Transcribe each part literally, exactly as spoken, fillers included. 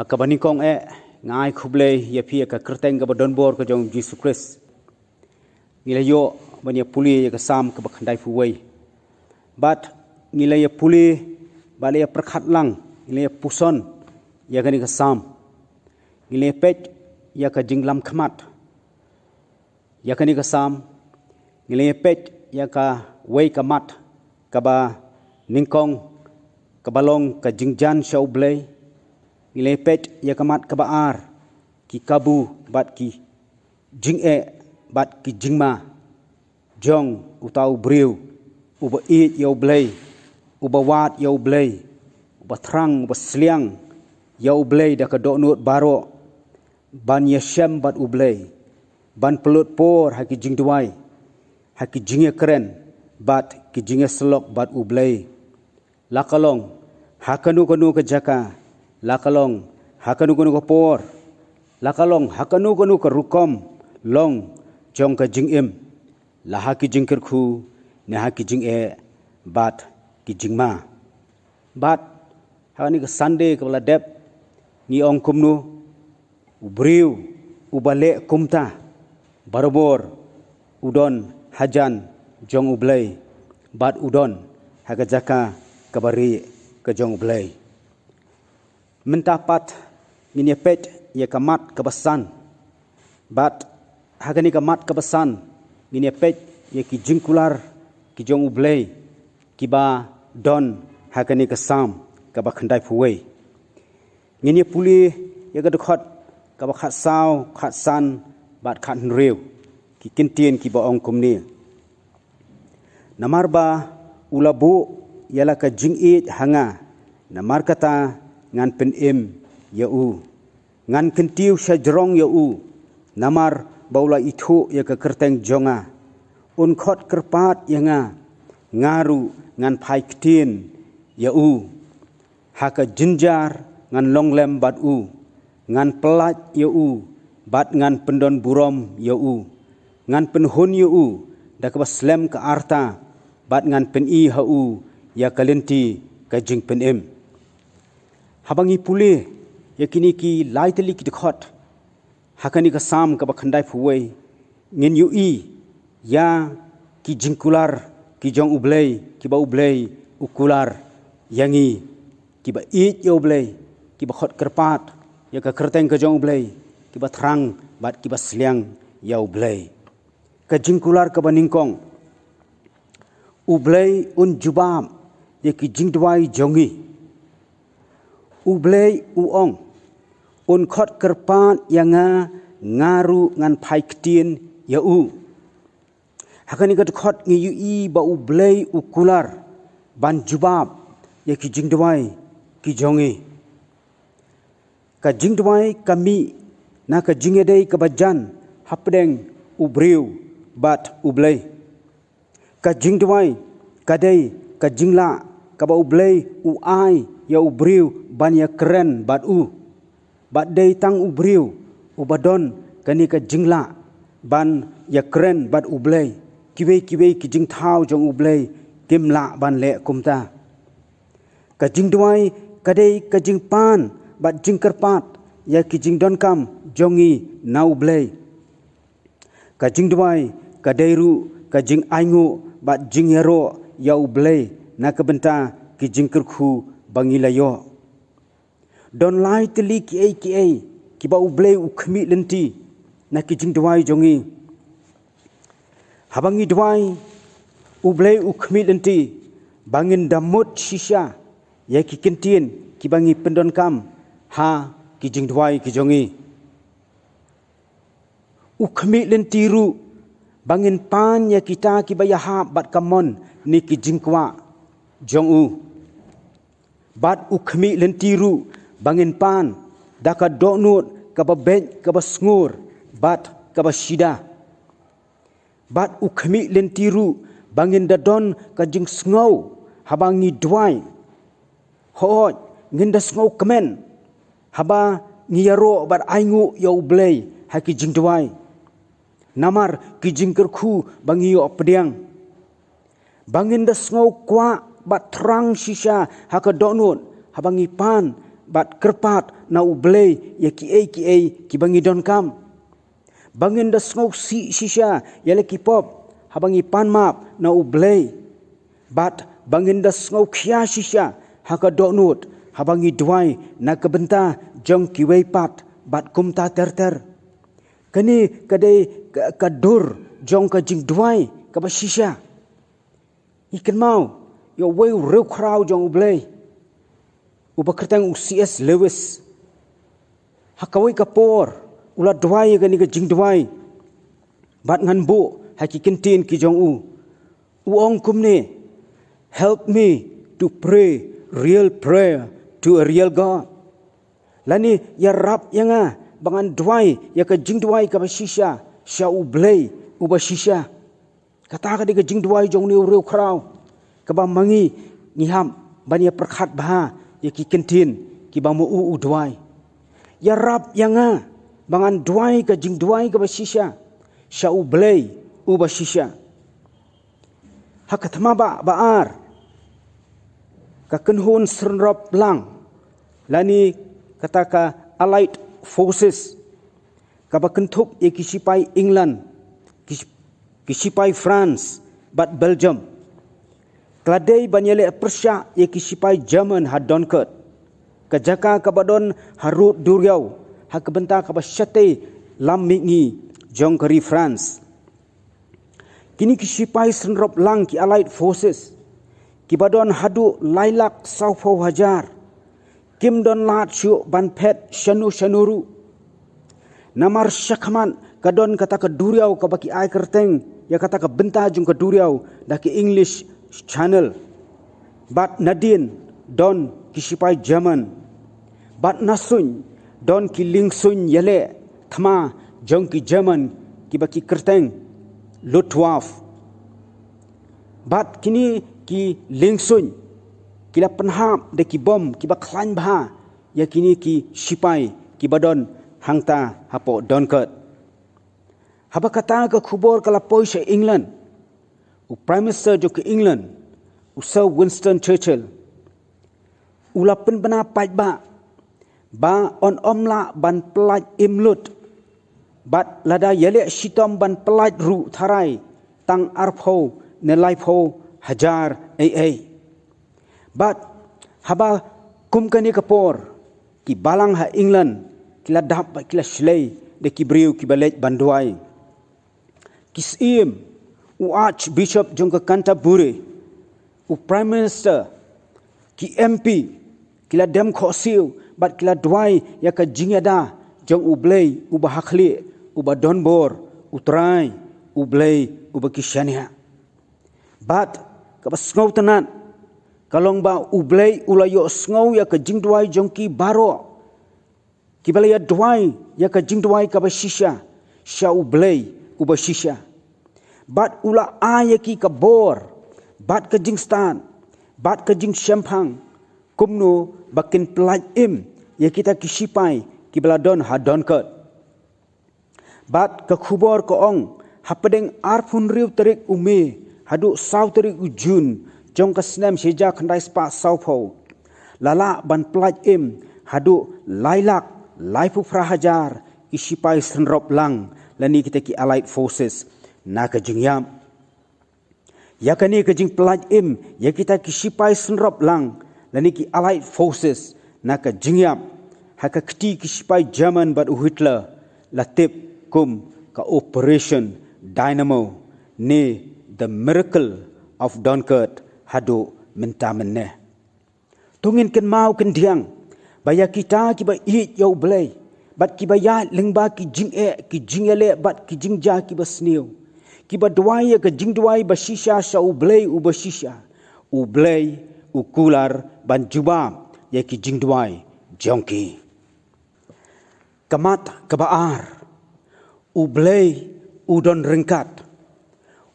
Kaba nyngkong eh, nga ai khublei ïa phi ïa ka kyrteng kaba donbor ka jong u Jisu Khrist. Ngi la ïoh ban ïa pule ïa ka Salm kaba khyndai phew wei. Bad ngi la ïa pule, bad la ïa pyrkhat lang, ngi la ïa puson ïa kane ka Salm. Ngi la ïa peit ïa ka jinglam khmat ïa kane ka Salm. Ngi la ïa peit ïa kawei ka mat kaba nyngkong, kaba long ka jingjan sha U Blei. Ngi la ïa peit ïa ka mat kaba ar, ki kabu bad ki jingeh bad ki jingma jong uta u briew uba ïeit ïa U Blei, uba wad ïa U Blei, uba thrang, uba sliang ïa U Blei da ka dohnud baroh, ban ïashem bad U Blei, ban pynlut por ha ki jingduwai, ha ki jingïakren bad ki jingïasyllok bad U Blei. La ka long ha kano kano ka jaka, la ka long ha kano kano ka por, la ka long ha kano kano ka rukom long jong ka jingim, la ha ki jingkyrkhu ne ha ki jingeh bad ki jingma. Bad ha kane ka Sunday kaba la dep, ngi ong kumno? U briew uba leh kumta barabor u don hajan jong U Blei, bad u don ha ka jaka kaba rieh ka jong U Blei. Mynta pat ngin ïa peit ïa ka mat kaba san. Bad ha kane ka mat kaba san ngin ïa peit ïa ki jingkular ki jong U Blei kiba don ha kane ka Salm kaba khyndai phew wei. Ngin ïa pule ïa ka dkhot kaba khatsaw, khatsan bad khathynriew, ki kyntien kiba ong kumne: Namar ba u la buh ïa la ka jingïeit ha nga, namar kata ngan pynim ïa u. Ngan kyntiew shajrong ïa u, namar ba u la ithuh ïa ka kyrteng jong nga. Un khot kyrpad ïa nga, nga ruh ngan phai ktien ïa u. Ha ka jynjar ngan long lem bad u, ngan pyllait ïa u, bad ngan pyndon burom ïa u. Ngan pynhun ïa u da kaba slem ka arta, bad ngan pyni ha u ïa ka lynti ka jingpynim. Haba ngi pule ïa kine ki lai tylli ki dkhot ha kane ka Salm kaba khyndai phew wei, ngin ïohi ïa ki jingkular ki jong U Blei, kiba U Blei u kular ïa ngi, kiba ïeit ïa U Blei, kiba khot kyrpad ïa ka kyrteng ka jong U Blei, kiba thrang bad kiba sliang ïa U Blei. Ka jingkular kaba nyngkong: U Blei un jubab ïa ki jingduwai jong ngi. U Blei u ong, un khot kyrpad ïa nga, nga ruh ngan phai ktien ïa u. Ha kane ka dkhot ngi ïohi ba U Blei u kular ban jubab ïa ki jingduwai ki jong ngi. Ka jingduwai ka mih na ka jingïadei kaba jan hapdeng u briew bad U Blei. Ka jingduwai ka dei ka jinglah kaba U Blei u ai ïa u briew ban ïakren bad u. Bad dei tang u briew uba don kane ka jinglah ban ïakren bad U Blei. Kiwei kiwei ki jingthaw jong U Blei kim lah ban leh kumta. Ka jingduwai ka dei ka jingpan bad jingkyrpad ïa ki jingdonkam jong ngi na U Blei. Ka jingduwai ka dei ruh ka jingainguh bad jingïaroh ïa U Blei na ka bynta ki jingkyrkhu ba ngi la ïoh. Don lai tylli kiei kiei kiba U Blei u khmih lynti na ki jingduwai jong ngi. Haba ngi duwai, U Blei u khmih lynti ba ngin da mut shisha ïa ki kyntien kiba ngi pyndonkam ha ki jingduwai ki jong ngi. U khmih lynti ruh ba ngin pan ïa kita kiba ïahap bad ka mon ne ki jingkwah jong u. Bad u khmih lynti ruh ba ngin pan da ka dohnud kaba beit, kaba sngur bad kaba shida. Bad u khmih lynti ruh ba ngin da don ka jingsngew haba ngi duwai. Hooid, ngin da sngewkmen haba ngi ïaroh bad ainguh ïa U Blei ha ki jingduwai. Namar ki jingkyrkhu ba ngi ïoh pdiang. Ba ngin da sngew kwah bad thrang shisha ha ka dohnud haba ngi pan bad kyrpad na U Blei ïa kiei kiei kiba ngi donkam. Ba ngin da sngewsih shisha ïa la ki pop haba ngi pan map na U Blei. Bad ba ngin da sngewkhia shisha ha ka dohnud haba ngi duwai na ka bynta jong kiwei pat bad kumta ter ter. Kane ka dei ka, ka dur jong ka jingduwai kaba shisha. Ngi kynmaw ïa uwei u riewkhraw jong U Blei uba kyrteng u C S Lewis. Ha kawei ka por u la duwai ïa kane ka jingduwai. Bad ngan buh ha ki kyntien ki jong u. U ong kumne: "Help me to pray real prayer to a real God." Lane, ïarap ïa nga ba ngan duwai ïa ka jingduwai kaba shisha sha U Blei uba shisha. Kata ka dei ka jingduwai jong une u riewkhraw kaba ma ngi ngi hap ban ïa pyrkhat bha ïa ki kyntien kiba ma u u duwai. Ïarap ïa nga ba ngan duwai ka jingduwai kaba shisha sha U Blei uba shisha. Ha ka thma ba, ba ar, ka kynhun syrnrop lang, lane kata ka Allied Forces, kaba kynthup ïa ki sipai England, ki, ki sipai France bad Belgium, ka la dei ban ïaleh pyrshah ïa ki sipai German ha Dunkirk, ka jaka kaba don harud duriaw, ha ka bynta kaba shatei lam mihngi jong ka ri France. Kine ki sipai syrnrop lang, ki Allied Forces, kiba don haduh lai lak sawphew hajar, kim don lad shuh ban phet shano shano ruh. Namar shakhmat ka don kata ka duriaw kaba ki ai kyrteng ïa kata ka bynta jong ka duriaw da ki English Channel. Bad nadien don ki sipai German. Bad na suiñ don ki liengsuiñ ïaleh thma jong ki German kiba ki kyrteng Luftwaffe. Bad kine ki liengsuiñ ki la pynhap da ki bom kiba khlaiñ bha ïa kine ki sipai kiba don hangta hapoh Dunkirk. Haba kata ka khubor ka la poi sha England, u Prime Minister jong ka England, u Sir Winston Churchill, u la pynbna paidbah ba yn ym lah ban pyllait im lut. Bad lada ïaleh shitom ban pyllait ruh tharai tang arphew ne laiphew hajar ei ei. Bad haba kum kane ka por, ki balang ha England ki la dap bad ki la shlei da ki briew kiba leit ban duwai. Ki syiem, u Archbishop jong ka Canterbury, u Prime Minister, ki M P, ki la dem khohsiew bad ki la duwai ïa ka jingïada jong U Blei uba ha khlieh, uba donbor, U Trai, U Blei uba ki shaniah. Bad kaba sngewtynnat ka long ba U Blei u la ïohsngew ïa ka jingduwai jong ki baroh kiba la ïa duwai ïa ka jingduwai kaba shisha sha U Blei uba shisha. Bad u la ai ïa ki ka bor bad ka jingstad bad ka jingshemphang kumno ba kin pyllait im ïa kita ki sipai kiba la don ha Dunkirk. Bad ka khubor ka ong, hapdeng arphew hynriew tarik u May haduh saw tarik u June jong ka snem shi hajar khyndai spah sawphew, la lah ban pyllait im haduh lai lak laiphew phra hajar ki sipai syrnrop lang lane kita ki Allied Forces na ka jingïap. Ïa kane ka jingpyllait im ïa kita ki sipai syrnrop lang lane ki Allied Forces na ka jingïap ha ka kti ki sipai German bad u Hitler la tip kum ka Operation Dynamo ne The Miracle of Dunkirk haduh mynta mynne. To ngin kynmaw kyndiang ba ïa kita kiba ïeit ïa U Blei bad kiba ïaid lyngba ki jingeh ki jingïaleh bad ki jingjia kiba sniew, kiba duwai ïa ka jingduwai ba shisha sha U Blei uba shisha, U Blei u kular ban jubab ïa ki jingduwai jong ki. Ka mat kaba ar, U Blei u don ryngkat.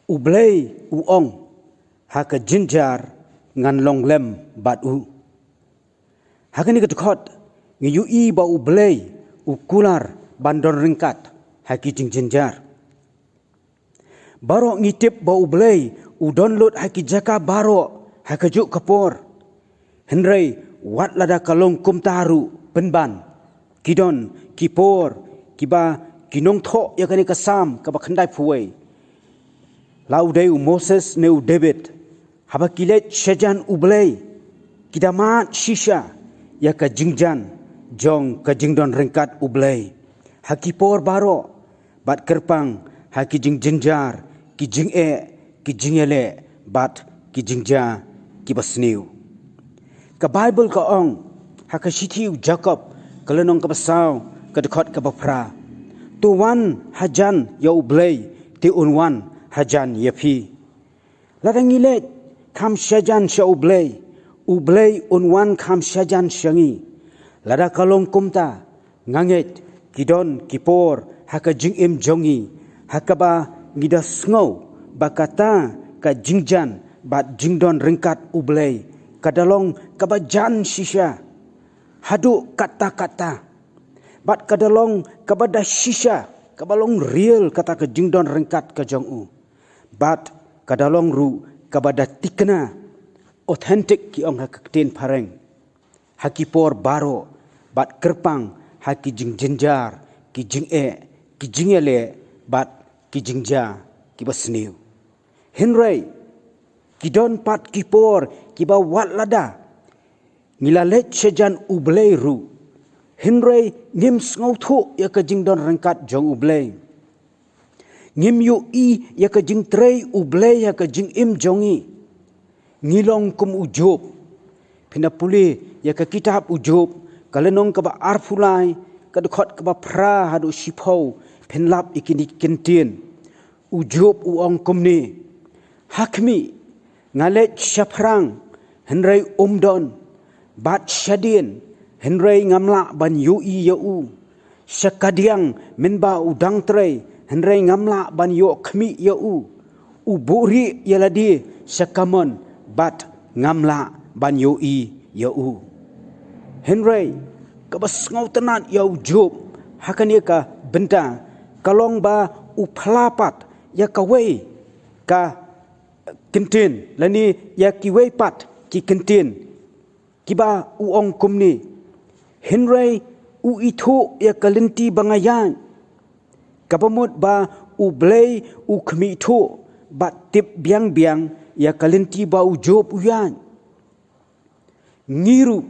U Blei u ong, ha ka jynjar ngan long lem bad u. Ha kane ka dkhot ngi ïohi ba U Blei u kular ban don ryngkat ha ki jingjynjar. Baroh ngi tip ba U Blei u don lut ha ki jaka baroh ha kajuh ka por. Hynrei Wat lada ka long kumta ruh pynban, ki don ki por kiba ki nongthoh ïa kane ka Salm kaba khyndai phew wei, la u dei u Moses ne u David, haba ki leit shajan U Blei, ki da mad shisha ïa ka jingjan jong ka jingdon ryngkat U Blei ha ki por baroh, bad kyrpang ha ki jingjynjar, ki jingeh, ki jingïaleh, bad ki jingjia kiba sniew. Ka Baibl ka ong ha ka shithi u Jakob, ka lynnong kaba saw, ka dkhot kaba phra: To wan hajan ïa U Blei, te un wan hajan ïa phi. Lada ngi leit kham shajan sha U Blei, U Blei un wan kham shajan sha ngi. Lada ka long kumta, nga ngeit ki don ki por ha ka jingim jong ngi, ha kaba ngi da sngew ba kata ka jingjan bad jingdon ryngkat U Blei ka da long kaba jan shisha haduh katta katta, bad ka da long kaba da shisha, kaba long real kata ka jingdon ryngkat ka jong U. Bad ka da long ruh kaba da tikna, authentic ki ong ha ka ktien phareng, ha ki por baroh, bad kyrpang ha ki jingjynjar, ki jingeh, ki jingïaleh, bad ki jingjia kiba sniew. Hynrei ki don pat ki por kiba wat lada ngi la leit shajan U Blei ruh, hynrei ngim sngewthuh ïa ka jingdon ryngkat jong U Blei. Ngim ïohi ïa ka jingtrei U Blei ha ka jingim jong ngi. Ngi long kum u Job. Phin da pule ïa ka kitab u Job, ka lynnong kaba arphew lai, ka dkhot kaba phra haduh shiphew, phin lap ïa kine ki kyntien. U Job u ong kumne: Ha khmih, nga leit shaphrang, hynrei um don; bad shadien, hynrei ngam lah ban ïohi ïa U; sha kadiang mynba u dang trei, hynrei ngam lah ban ïoh khmih ïa U; u buhrieh ïa lade sha kamon, bad ngam lah ban ïohi ïa U. Hynrei kaba sngewtynnat ïa u Job ha kane ka bynta ka long ba u phla pat ïa kawei ka kyntien, lane ïa kiwei pat ki kyntien kiba u ong kumne: Hynrei u ithuh ïa ka lynti ba nga ïaid, kaba mut ba U Blei u khmih thuh bad tip biang biang ïa ka lynti ba u Job u ïaid. Ngi ruh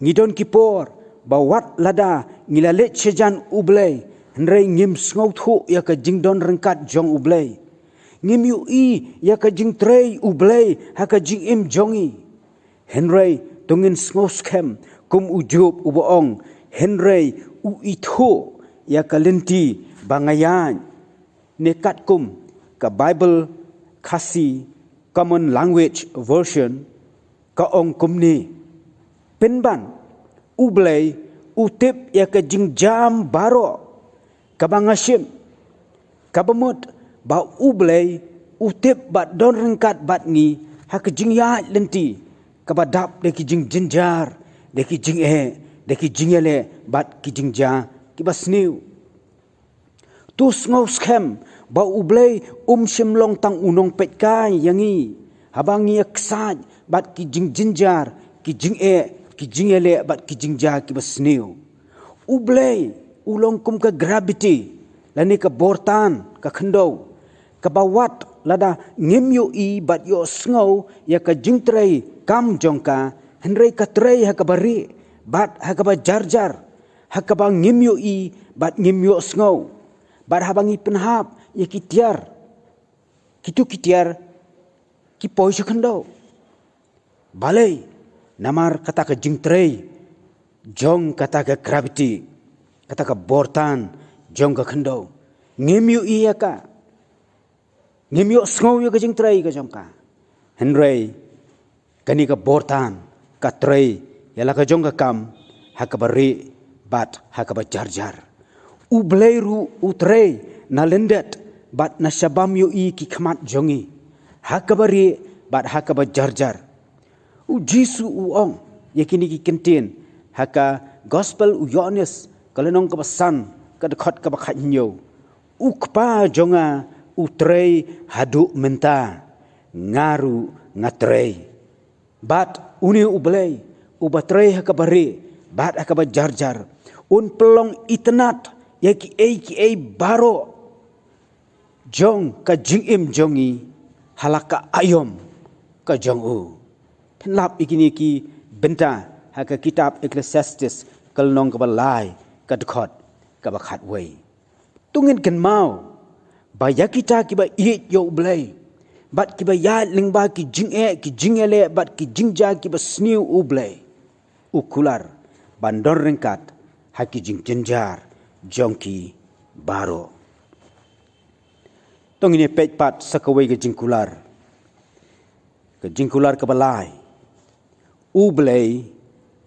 ngi don ki por ba wat lada ngi la leit shajan U Blei, hynrei ngim sngewthuh ïa ka jingdon ryngkat jong U Blei. Ngim ïohi ïa ka jingtrei U Blei ha ka jingim jong ngi. Hynrei to ngin sngewskhem kum u Job uba ong: Hynrei u ithuh ïa ka lynti ba nga ïaid. Ne katkum ka Baibl Khasi Common Language Version, ka ong kumne: Pynban, U Blei u tip ïa ka jingjam baroh kaba nga shim, kaba mut ba U Blei u tip bad don ryngkat bad ngi ha ka jingïaid lynti kaba dap da ki jingjynjar, da ki jingeh, da ki jingïaleh, bad ki jingjia kiba sniew. To sngewskhem ba U Blei um shym long tang u nongpeitkai ïa ngi haba ngi ïaksaid bad ki jingjynjar, ki jingeh, ki jingïaleh, bad ki jingjia kiba sniew. U Blei u long kum ka gravity, lane ka bortan ka khyndew, kaba wat lada ngim ïohi bad ïohsngew ïa ka jingtrei kam jong ka, hynrei ka trei ha kaba rieh bad ha kaba jarjar, ha kaba ngim ïohi bad ngim ïohsngew. Bad haba ngi pynhap ïa ki tiar, kito ki tiar ki poi sha khyndew. Balei? Namar kata ka jingtrei jong kata ka gravity, kata ka bortan jong ka khyndew, ngim ïohi ïa ka, ngim ïohsngew ïa ka jingtrei ka jong ka. Hynrei kane ka bortan ka trei ïa la ka jong ka kam ha kaba rieh bad ha kaba jarjar. U Blei ruh u trei na lyndet bad na shabam ïohi ki khmat jong ngi, ha kaba rieh bad ha kaba jarjar. U Jisu u ong ïa kine ki kyntien ha ka Gospel u Ïoannis, ka lynnong kaba san, ka dkhot kaba khathynñiew: U Kpa jong nga u trei haduh mynta, nga ruh nga trei. Bad une U Blei uba trei ha kaba rieh bad ha kaba jarjar, un pynlong itynnad ïa kiei kiei baroh jong ka jingim jong ngi ha la ka aïom ka jong u. Phin lap ïa kine ki bynta ha ka kitab Ecclesiastes ka lynnong kaba lai, ka dkhot kaba khatwei. To ngin kynmaw ba ïa kita kiba ïeit ïa U Blei bad kiba ïaid lyngba ki jingeh ki jingïaleh bad ki jingjia kiba sniew U Blei u kular ban don ryngkat ha ki jingjynjar jong ki baroh. To ngin ïa peit pat sa kawei ka jingkular. Ka jingkular kaba lai. U Blei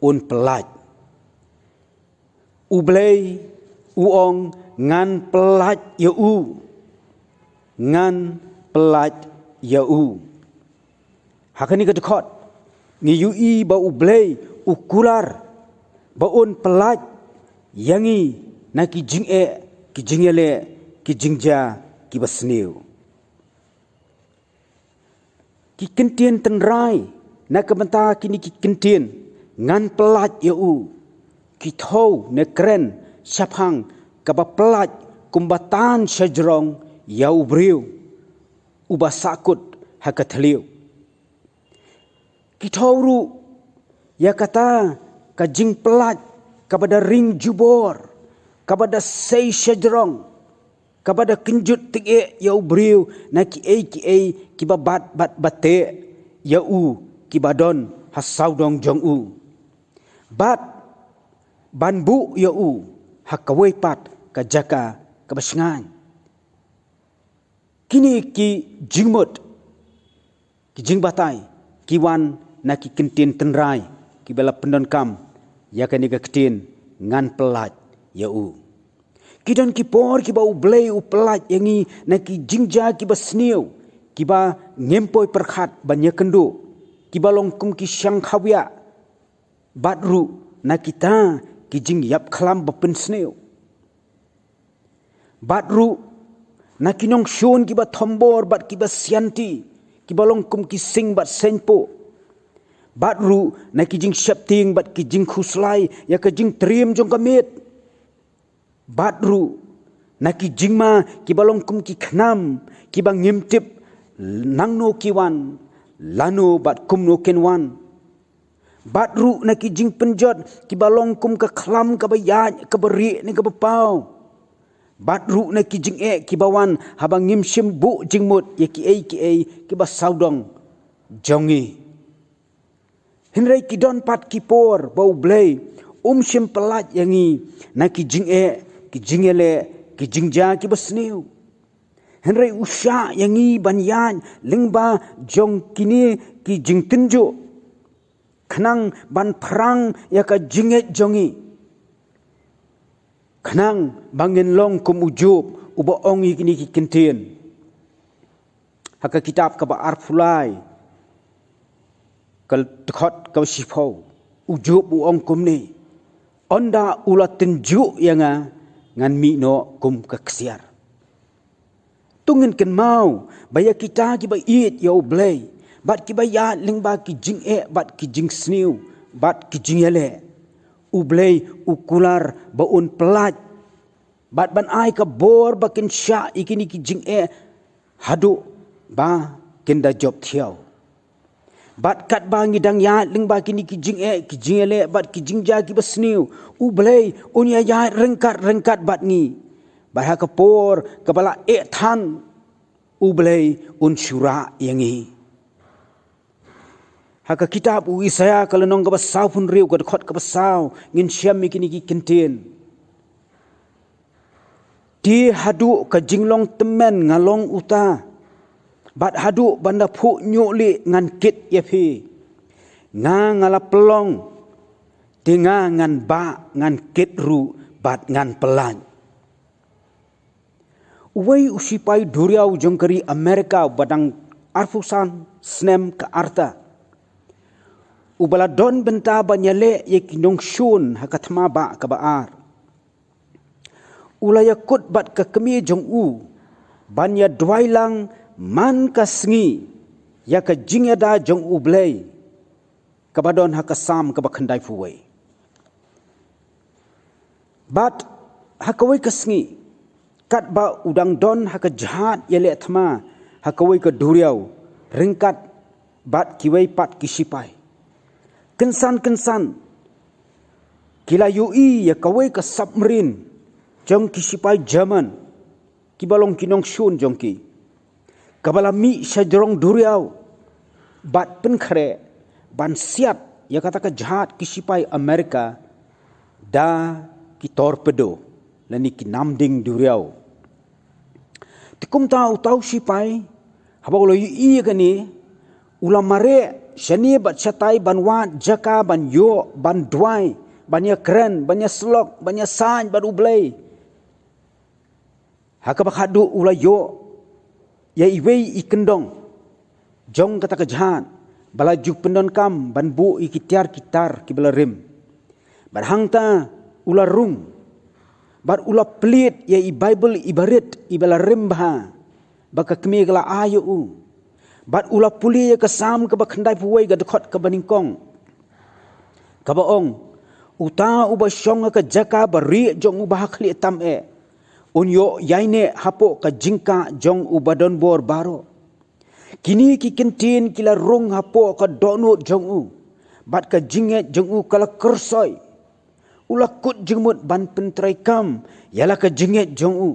un pyllait. U Blei u ong, ngan pyllait ïa u. Ngan pyllait ïa u. Ha kane ka dkhot ngi ïohi ba U Blei u kular ba un pyllait ïa ngi na ki jingeh ki jingïaleh ki jingjia kiba sniew. Ki ktien tynrai na ka bynta kine ki ktien ngan pyllait ïa u ki thew ne kren shaphang kaba pyllait kumba tan shajrong ïa u briew uba sahkut ha ka thliew. Ki thew ruh ïa kata ka jingpyllait kaba da ring jubor, kaba da sei shajrong, kaba da kynjut tyngeh ïa u briew na kiei kiei kiba bat bad ba teh ïa u, kiba don ha sawdong jong u, bad ban buh ïa u ha kawei pat ka jaka kaba shngaiñ. Kine ki jingmut, ki jingbatai ki wan na ki ktien tynrai kiba la pyndonkam ïa kane ka ktien ngan pyllait ïa u. Ki don ki por kiba U Blei u pyllait ïa ngi na ki jingjia kiba sniew, kiba ngim poi pyrkhat ban ïakynduh, kiba long kum ki shang khawiah, bad ruh na kita ki jingïap khlam ba pynsniew, bad ruh na ki nongshun kiba thombor bad kiba sianti, kiba long kum ki sing bad seng poh, bad ruh na ki jingsheptieng bad ki jingkhuslai ïa ka jingtriem jong ka miet, bad ruh na ki jingma kiba long kum ki khnam kiba ngim tip nangno ki wan, lano bad kumno kin wan, bad ruh na ki jingpynjot kiba long kum ka khlam kaba ïaid kaba rieh ne kaba paw, bad ruh na ki jingeh kiba wan haba ngim shym buh jingmut ïa kiei kiei kiba sawdong jong ngi. Hynrei ki don pat ki por ba U Blei um shym pyllait ïa ngi na ki jingeh ki jingïaleh ki jingjia kiba sniew. Hynrei u shah ïa ngi ban ïaid lyngba jong kine ki jingtynjuh, khnang ban phrang ïa ka jingngeit jong ngi, khnang ba ngin long kum u Job uba ong ïa kine ki ktien. Ha ka kitab kaba arphew lai, ka dkhot kaba shiphew, u Job u ong kumne: Ynda u la tynjuh ïa nga, ngan mih noh kum ka ksiar. To ngin kynmaw ba ïa kita kiba ïeit ïa U Blei bad kiba ïaid lyngba ki jingeh bad ki jingsniew bad ki jingïaleh, U Blei u kular ba un pyllait bad ban ai ka bor ba kin shah ïa kine ki jingeh haduh ba kin da jop thiaw. Bad katba ngi dang ïaid lyngba kine ki jingeh ki jingïaleh bad ki jingjia kiba sniew, U Blei un ïaid ryngkat ryngkat bad ngi. Bad ha ka por kaba la eh than, U Blei un shu rah ïa ngi. Ha ka kitab u Isaïah ka lynnong kaba sawphew hynriew ka dkhot kaba saw ngin shem ïa kine ki ktien: Te haduh ka jinglong tymmen nga long uta, bad haduh ban da phuh ñiuh lieh ngan kit ïa phi. Nga nga la pynlong, te nga ngan bah, ngan kit ruh bad ngan pyllait. Uwei u sipai duriaw jong ka ri Amerika uba dang arphew san snem ka rta, uba la don bynta ban ïaleh ïa ki nongshun ha ka thma bah kaba ar, u la ïakut bad ka kmie jong u ban ïa duwai lang man ka sngi ïa ka jingïada jong U Blei. kaba don ha ka Salm kaba khyndai phew wei. Bad ha kawei ka sngi, katba u dang don ha ka jhad ïaleh thma ha kawei ka duriaw, ryngkat bad kiwei pat ki shipai, kynsan kynsan ki la ïohi ïa kawei ka submarine jong ki shipai German, kiba long ki nongshun jong ki, kaba la mih sha jrong duriaw bad pynkhreh ban siat ïa kata ka jhad ki shipai Amerika da ki torpedo lane ki namding duriaw. Te kumta uta u shipai, haba u la ïohi ïa kane, u la mareh shane bad shatai ban wad jaka ban ïoh, ban duwai, ban ïakren, ban ïasyllok, ban ïasaid bad U Blei. Ha kaba khadduh u la ïoh ïa iwei i kyndong jong kata ka jhad ba la ju pyndonkam ban buh ïa ki tiar ki tar kiba la rim. Bad hangta u la rung bad u la plied ïa i Baibl iba rit iba la rim bha ba ka kmie ka la ai ïa u. Bad u la pule ïa ka Salm kaba khyndai phew wei, ka dkhot kaba nyngkong, kaba ong, "Uta uba shong ha ka jaka barieh jong U Bahakhlieh tam eh, un ïoh ïaineh hapoh ka jingkah jong U Badonbor baroh. Kine ki kyntien ki la rung hapoh ka dohnud jong u, bad ka jingngeit jong u ka la kyrsoi. U la kut jingmut ban pyntreikam ïa la ka jingngeit jong u.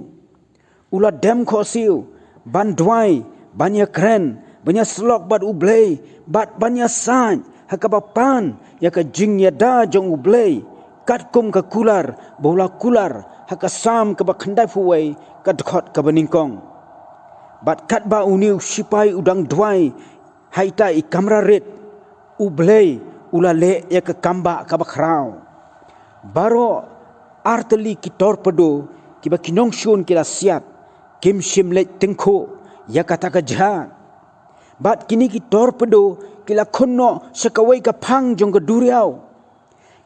U la dem khohsiew ban duwai, ban ïakren, ban ïasyllok bad U Blei, bad ban ïasaid ha kaba pan ïa ka jingïada jong U Blei, katkum ka kular ba u la kular ha ka Salm kaba khyndai phew wei, ka dkhot kaba nyngkong." Bad katba une u shipai u dang duwai ha ita i kamra rit, U Blei u la leh ïa ka kambah kaba khraw. Baroh artylli ki torpedo kiba ki nongshun ki la siat, kim shym leit tyngkhuh ïa kata ka jhad. Bad kine ki torpedo ki la khun noh sha kawei ka phang jong ka duriaw.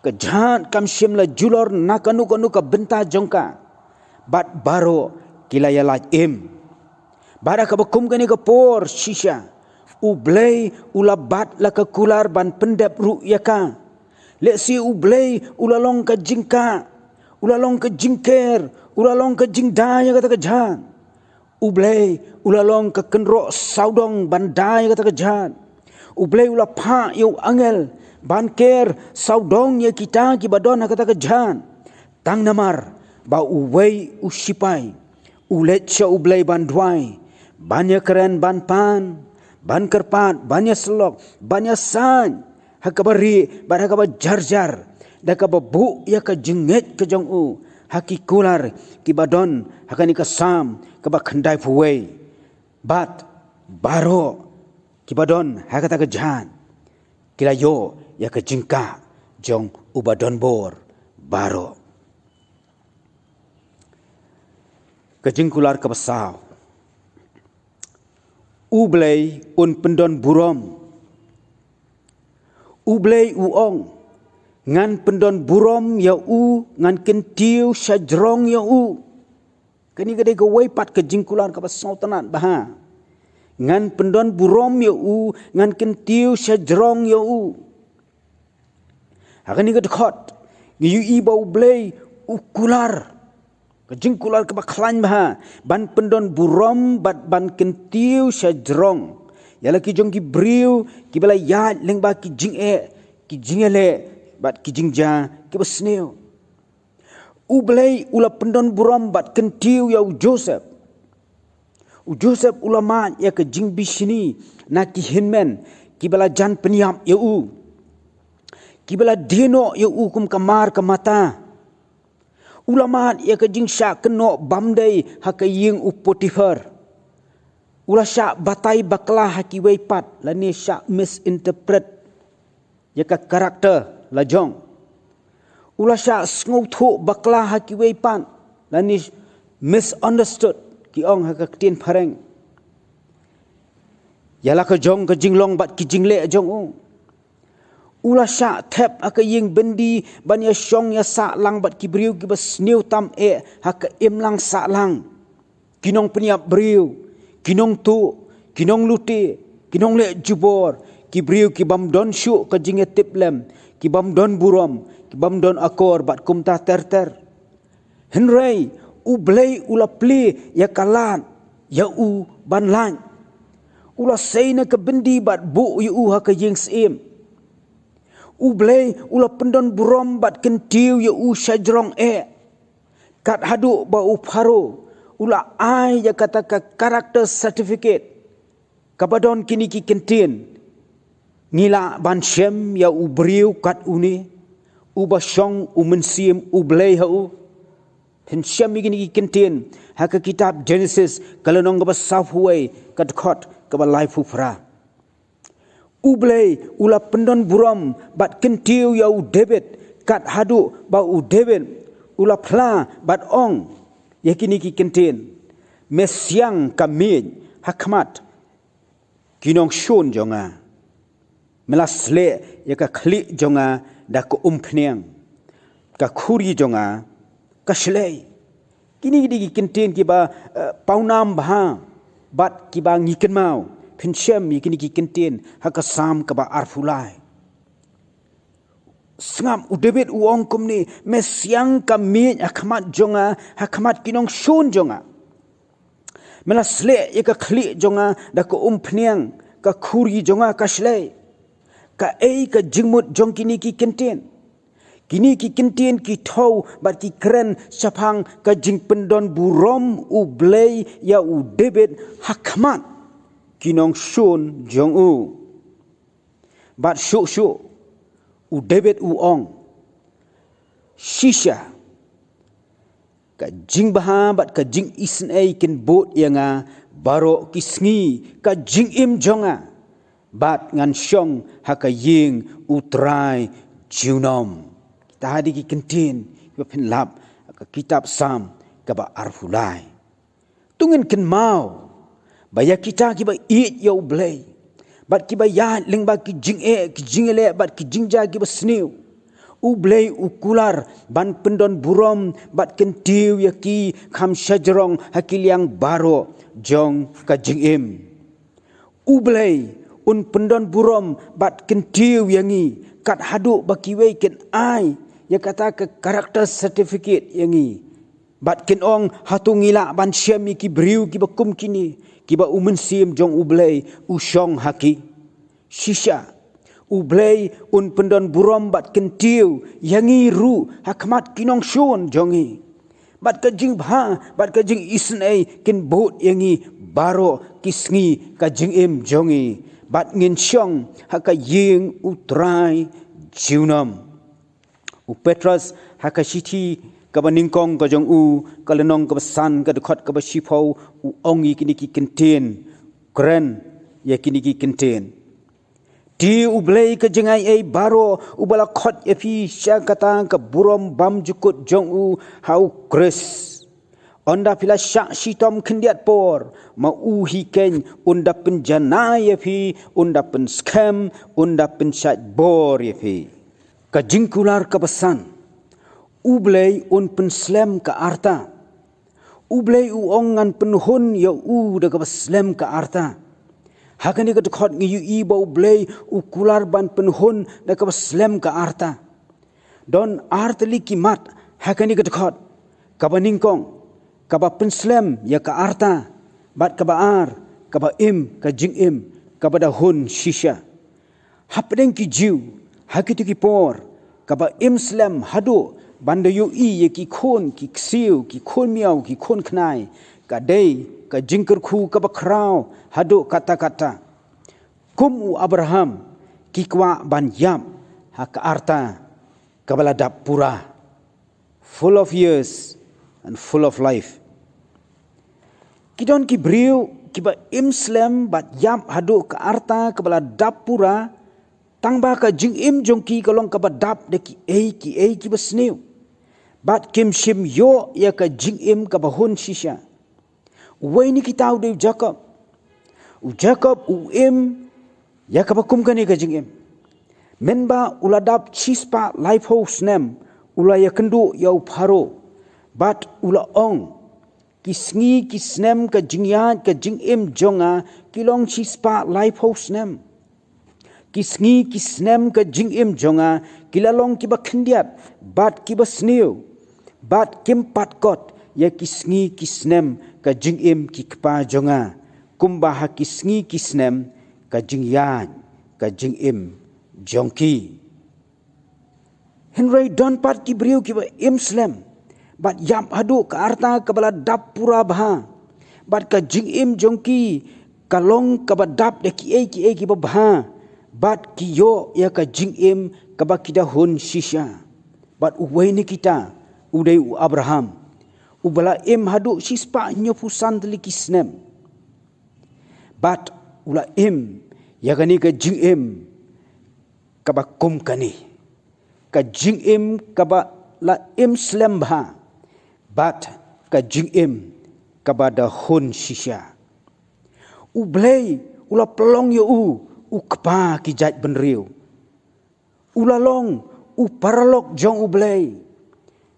Ka jhad kam shym la julor na kano kano ka bynta jong ka. Bad baroh ki la ïalait im. Bad ha kaba kum kane ka por shisha, U Blei u la bat la ka kular ban pyndep ruh ïa ka. Lehse U Blei u la long ka jingkah, u la long ka jingker, u la long ka jingda ïa kata ka jhad. U Blei u la long ka kynroh sawdong ban da ïa kata ka jhad. U Blei u la phah ïa u angel ban ker sawdong ïa kita kiba don ha kata ka jhad. Tang namar ba uwei u shipai u leit sha U Blei ban duwai, ban ïakren, ban pan, ban kyrpad, ban ïasyllok, ban ïasaid ha kaba rieh bad ha kaba jarjar, da kaba buh ïa ka jingngeit ka jong u ha ki kular kiba don ha kane ka Salm kaba khyndai phew wei. Bad baroh kiba don ha kata ka jhad ki la ïoh ïa ka jingkah jong U Badonbor baroh. Ka jingkular kaba saw. U Blei un pyndon burom. U Blei u ong, "Ngan pyndon burom ïa u, ngan kyntiew shajrong ïa u." Kane ka dei kawei pat ka jingkular kaba sngewtynnat bha. "Ngan pyndon burom ïa u, ngan kyntiew shajrong ïa u." Ha kane ka dkhot ngi ïohi ba U Blei u kular ka jingkular kaba khlaiñ bha ban pyndon burom bad ban kyntiew shajrong ïa la ki jong ki briew kiba la ïaid lyngba ki jingeh, ki jingïaleh bad ki jingjia kiba sniew. U Blei u la pyndon burom bad kyntiew ïa u Joseph. U Joseph u la mad ïa ka jingbishni na ki hynmen kiba la jan pynïap ïa u, kiba la die noh ïa u kum ka mar ka mata. U la mad ïa ka jingshah kynnoh bymdei ha ka ïing u Potiphar. U la shah batai bakla ha kiwei pat lane shah misinterpret ïa ka character la jong. U la shah sngewthuh bakla ha kiwei pat lane misunderstood, ki ong ha ka ktien phareng, ïa la ka jong ka jinglong bad ki jingleh jong u. U la shah thep ha ka ïing byndi ban ïashong ïasah lang bad ki briew kiba sniew tam eh ha ka imlang sahlang. Ki nongpynïap briew, ki nongtuh, ki nonglute, ki nongleh jubor, Ki briew ki bym don shuh ka jingïatiplem, ki bym don burom, ki bym don akor bad kumta ter ter. Hynrei U Blei u la plie ïa ka lad ïa u ban lait. U la sei na ka byndi bad buh ïa u ha ka ïing syiem. U Blei u la pyndon burom bad kyntiew ïa u shajrong eh. Kat haduh ba u Pharaoh u la ai ïa kata ka character certificate kaba don kine ki kyntien: Ngi lah ban shem ïa u briew kat une, uba shong U Mynsiem U Blei ha u. Phin shem ïa kine ki kyntien ha ka kitab Genesis, ka lynnong kaba saphew wei, ka dkhot kaba laiphew phra. U Blei u la pyndon burom bad kyntiew ïa u David, kat haduh ba u David u la phla bad ong ïa kine ki kyntien: Me siang ka miej ha khmat ki nongshun jong nga. Me la sleh ïa ka khlieh jong nga da ka umphniang, ka khuri jong nga ka shlei. Kine ki dei ki kyntien kiba, eh, pawnam bha bad kiba ngi kynmaw. Phin shem ïa kine ki kyntien ha ka Salm kaba arphew lai. Sngap, u David u ong kumne: Me siang ka miej ha khmat jong nga, ha khmat ki nongshun jong nga. Me la sleh ïa ka khlieh jong nga da ka umphniang, ka khuri jong nga ka shlei. Kaei ka jingmut jong kine ki kyntien? Kine ki kyntien ki thew bad ki kren shaphang ka jingpyndon burom U Blei ïa u David ha khmat ki nongshun jong u. Bad shuh shuh u David u ong: Shisha, ka jingbha bad ka jingisynei kin bud ïa nga baroh ki sngi ka jingim jong nga, bad ngan shong ha ka ïing U Trai junom. Kita ha dei ki kyntien kiba phin lap ha ka kitab Salm kaba arphew lai. To ngin kynmaw ba ïa kita kiba ïeit ïa U Blei bad kiba ïaid lyngba ki jingeh, ki jingïaleh bad ki jingjia kiba sniew, U Blei u kular ban pyndon burom bad kyntiew ïa ki kham shajrong ha ki liang baroh jong ka jingim. U Blei un pyndon burom bad kyntiew ïa ngi kat haduh ba kiwei kin ai ïa kata ka character certificate ïa ngi. Bad kin ong, hato ngi lah ban shem ïa ki briew kiba kum kine, kiba U Mynsiem jong U Blei u shong ha ki? Shisha, U Blei un pyndon burom bad kyntiew ïa ngi ruh ha khmat ki nongshun jong ngi. Bad ka jingbha bad ka jingisynei kin bud ïa ngi baroh ki sngi ka jingim jong ngi, bad ngin shong ha ka ïing U Trai junom. U Petros ha ka shithi kaba nyngkong ka jong u, ka lynnong kaba san, ka dkhot kaba shiphew, u ong ïa kine ki kyntien, kren ïa kine ki kyntien: Te U Blei ka jingaiei baroh, uba la khot ïa phi sha kata ka burom bymjukut jong u ha U Khrist, ynda phi la shah shitom khyndiat por, ma u hi keiñ un da pynjanai ïa phi, un da pynskhem, un da pynshait bor ïa phi. Ka jingkular kaba san: U Blei un pynslem ka arta. U Blei u ong, ngan pynhun ïa u da kaba slem ka arta. Ha kane ka dkhot ngi ïohi ba U Blei u kular ban pynhun da kaba slem ka arta. Don ar tylli ki mat ha kane ka dkhot. Kaba nyngkong, kaba pynslem ïa ka arta, bad kaba ar, kaba im ka jingim kaba da hun shisha. Hapdeng ki Jiw ha kito ki por, kaba im slem haduh ban da ïohi ïa ki khun ki ksiew, ki khun miaw, ki khun khnai, ka dei ka jingkyrkhu kaba khraw haduh katta katta. Kum u Abraham, ki kwah ban ïap ha ka arta kaba la dap pura, full of years and full of life. Ki don ki briew kiba im slem bad ïap haduh ka arta kaba la dap pura, tangba ka jingim jong ki ka long kaba dap da kiei kiei kiba sniew, bad kim shym ïoh ïa ka jingim kaba hun shisha. Uwei na kita u dei u Jakob. U Jakob u im ïa kaba kum kane ka jingim. Mynba u la dap shispah laiphew snem, u la ïakynduh ïa u Pharaoh, bad u la ong, ki sngi ki snem ka jingïaid ka jingim jong nga ki long shispah laiphew snem. Ki sngi ki snem ka jingim jong nga ki la long kiba khyndiat bad kiba sniew, bad kim pat kot ïa ki sngi ki snem ka jingim ki kpa jong nga, kumba ha ki sngi ki snem ka jingïaid ka jingim jong ki. Hynrei don pat ki briew kiba im slem bad ïap haduh ka rta kaba la dap pura bha, bad ka jingim jong ki ka long kaba dap da kiei kiei kiba bha, bad ki ïoh ïa ka jingim kaba ki da hun shisha. Bad uwei na kita u dei u Abraham, uba la im haduh shispah hynñiewphew san tylli ki snem. Bad u la im ïa kane ka jingim kaba kum kane, ka jingim kaba la im slem bha, bad ka jingim kaba da hun shisha. U Blei u la pynlong ïa u u kpa ki jaitbynriew. U la long u paralok jong U Blei.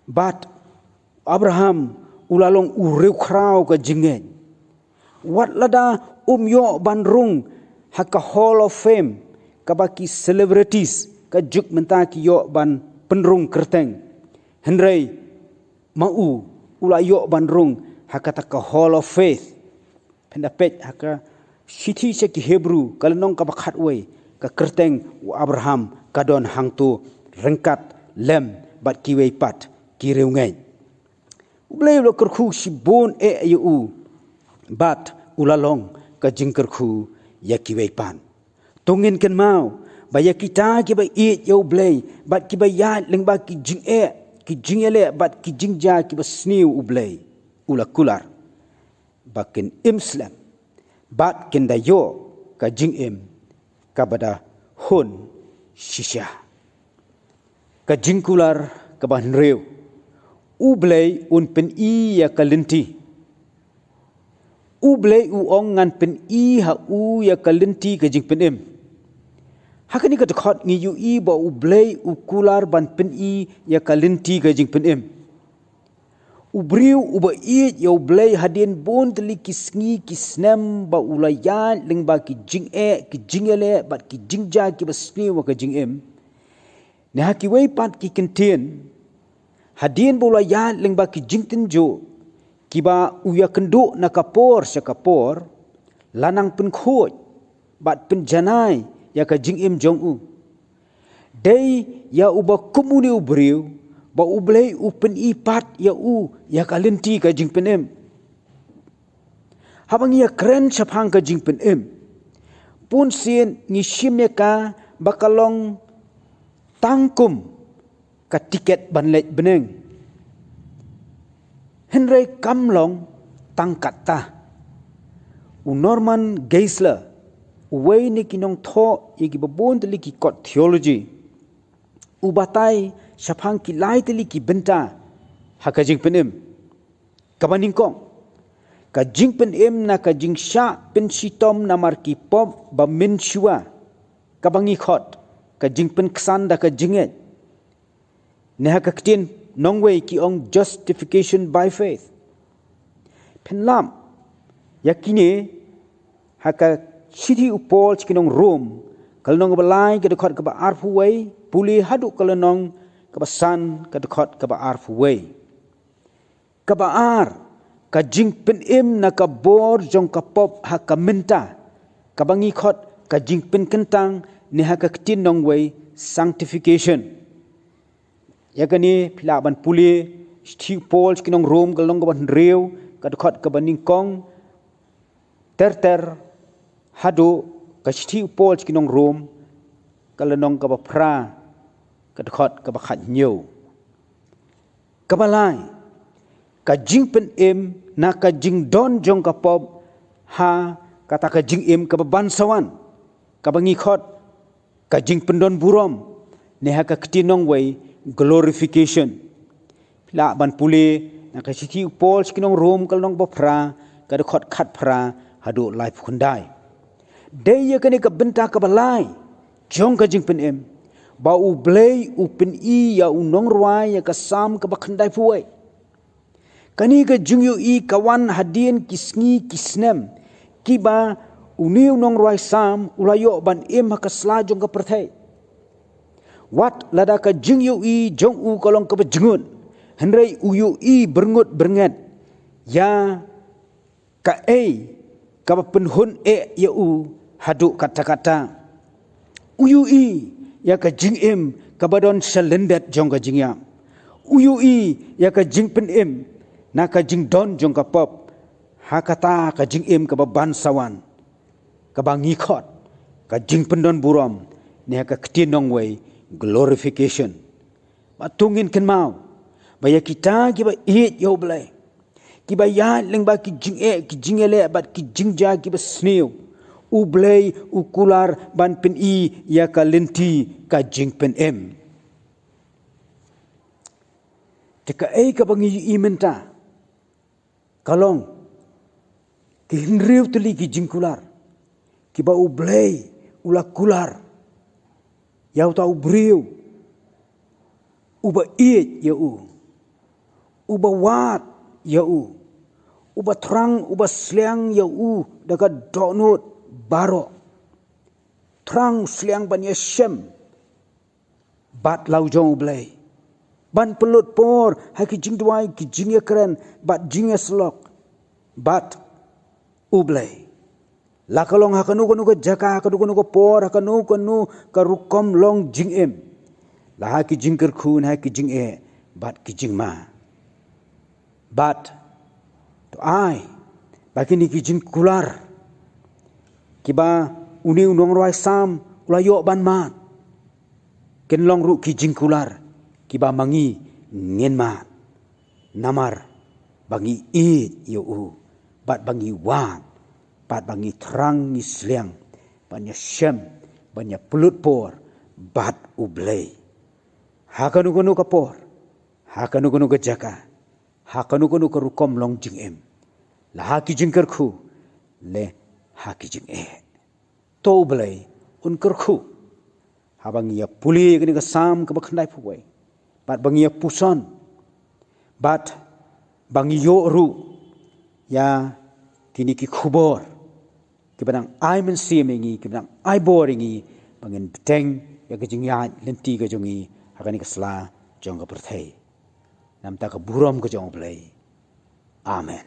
Bad Abraham u la long u riewkhraw ka jingngeit. Wat lada um ïoh ban rung ha ka Hall of Fame kaba ki celebrities ka juk mynta ki ïoh ban pynrung kyrteng, hynrei ma u u la ïoh ban rung ha kata ka Hall of Faith. Phin da peit ha ka shithi sha ki Hebru ka lynnong kaba khatwei, ka kyrteng u Abraham ka don hangto ryngkat lem bad kiwei pat ki riewngeit. U Blei u la kyrkhu shibun eh ïa u, bad u la long ka jingkyrkhu ïa kiwei pat. To ngin kynmaw ba ïa kita kiba ïeit ïa U Blei bad kiba ïaid lyngba ki jingeh ki jingïaleh bad ki jingjia kiba sniew, U Blei u la kular ba kin im slem bad kin da ïoh ka jingim kaba da hun shisha. Ka jingkular kaba hynriew, U Blei un pyni ïa ka lynti. U Blei u ong, ngan pyni ha u ïa ka lynti ka jingpynim. Ha kane ka dkhot ngi ïohi ba U Blei u kular ban pyni ïa ka lynti ka jingpynim. U briew uba ïeit ïa U Blei hadien bun tylli ki sngi ki snem ba u la ïaid lyngba ki jingeh ki jingïaleh bad ki jingjia kiba sniew ha ka jingim, ne ha kiwei pat ki kyntien, hadien ba u la ïaid lyngba ki jingtynjuh kiba u ïakynduh na ka por sha ka por, la nang pynkhuid bad pynjanai ïa ka jingim jong u. Dei ïa uba kum une u briew ba U Blei u pyni pat ïa u ïa ka lynti ka jingpynim. Haba ngi ïakren shaphang ka jingpynim, bun sien ngi shim ïa ka ba ka long tang kum ka tiket ban leit bneng. Hynrei kam long tang katta. U Norman Geisler, uwei na ki nongthoh ïa kiba bun tylli ki kot theology, u batai shaphang ki lai tylli ki bynta ha ka jingpynim. Kaba nyngkong, ka jingpynim na ka jingshah pynshitom namar ki pop ba mynshuwa, kaba ngi khot ka jingpynksan da ka jingngeit. Ne ha ka ktien nongwei ki ong justification by faith. Pynlap ïa kine ha ka shithi u Paul sha ki nong Rom, ka lynnong kaba lai ka dkhot kaba arphew wei, pule haduh ka lynnong kaba san ka dkhot kaba arphew wei. Kaba ar, ka jingpynim na ka bor jong ka pop ha ka mynta, kaba ngi khot ka jingpynkyntang ne ha ka ktien nongwei sanctification. Ïa kane phi lah ban pule shithi u Paul sha ki nong Rom ka lynnong kaba hynriew ka dkhot kaba nyngkong ter ter haduh ka shithi u Paul sha ki nong Rom ka lynnong kaba phra ka dkhot kaba khathynñiew. Kaba lai, ka jingpynim na ka jingdon jong ka pop ha kata ka jingim kaba ban sa wan, kaba ngi khot ka jingpyndon burom ne ha ka ktien nongwei glorification. Phi lah ban pule na ka shithi u Paul sha ki nong Rom ka lynnong ba phra ka dkhot khatphra haduh laiphew khyndai. Dei ïa kane ka bynta kaba lai jong ka jingpynim ba U Blei u pyni ïa u nongrwai ïa ka Salm kaba khyndaiphew wei. Kane ka jingïohi ka wan hadien ki sngi ki snem kiba Une u nongrwai Salm u la ïoh ban im ha ka sla jong ka pyrthei. Wat lada ka jingïohi jong u ka long kaba jngut, hynrei u ïohi byrngut byrnget ïa kaei kaba pynhun eh ïa u haduh katta katta. U ïohi ïa ka jingim kaba don sha lyndet jong ka jingïap. U ïohi ïa ka jingpynim na ka jingdon jong ka pop. Ha kata ka jingim kaba ban sa wan, kaba ngi khot ka jingpyndon burom, ne ha ka ktien nongwei, glorification. Bad to ngin kynmaw ba ïa kita kiba ïeit ïa U Blei, kiba ïaid lyngba ki jingeh, ki jingïaleh bad ki jingjia kiba sniew, U Blei u kular ban pyni ïa ka lynti ka jingpynim. Te kaei kaba ngi ïohi mynta ka long ki hynriew tylli ki jingkular kiba U Blei u la kular ïa uta u briew uba ïeit ïa u, uba wad ïa u, uba thrang, uba sliang ïa u da ka dohnud baroh. Thrang, sliang ban ïashem bad la u jong U Blei, ban pynlut por ha ki jingduwai, ki jingïakren bad jingïasyllok bad U Blei. La ka long ha kano kano ka jaka, ha kano kano ka por, ha kano kano ka rukom long jingim, la ha ki jingkyrkhu, ha ki jingeh bad ki jingma. Bad to ai ba kine ki jingkular kiba une u nongrwai Salm u la ïoh ban mad, kin long ruh ki jingkular kiba ma ngi ngin mad. Namar ba ngi ïeit ïa u, bad ba ngi wad, bad ba ngi thrang, ngi sliang ban ïashem, ban ïapynlut por bad U Blei. Ha kano kano ka por, ha kano kano ka jaka, ha kano kano ka rukom long jingim, la ha ki jingkyrkhu, lane ha ki jingeh. To U Blei un kyrkhu haba ngi ïa pule ïa kane ka Salm kaba khyndaiphew wei, bad ba ngi ïa puson, bad ba ngi ïoh ruh ïa kine ki khubor kiba dang ai mynsiem ïa ngi, kiba dang ai bor ïa ngi, ba ngin bteng ïa ka jingïaid lynti ka jong ngi ha kane ka sla jong ka pyrthei. Namar ka burom ka jong U Blei. Amen.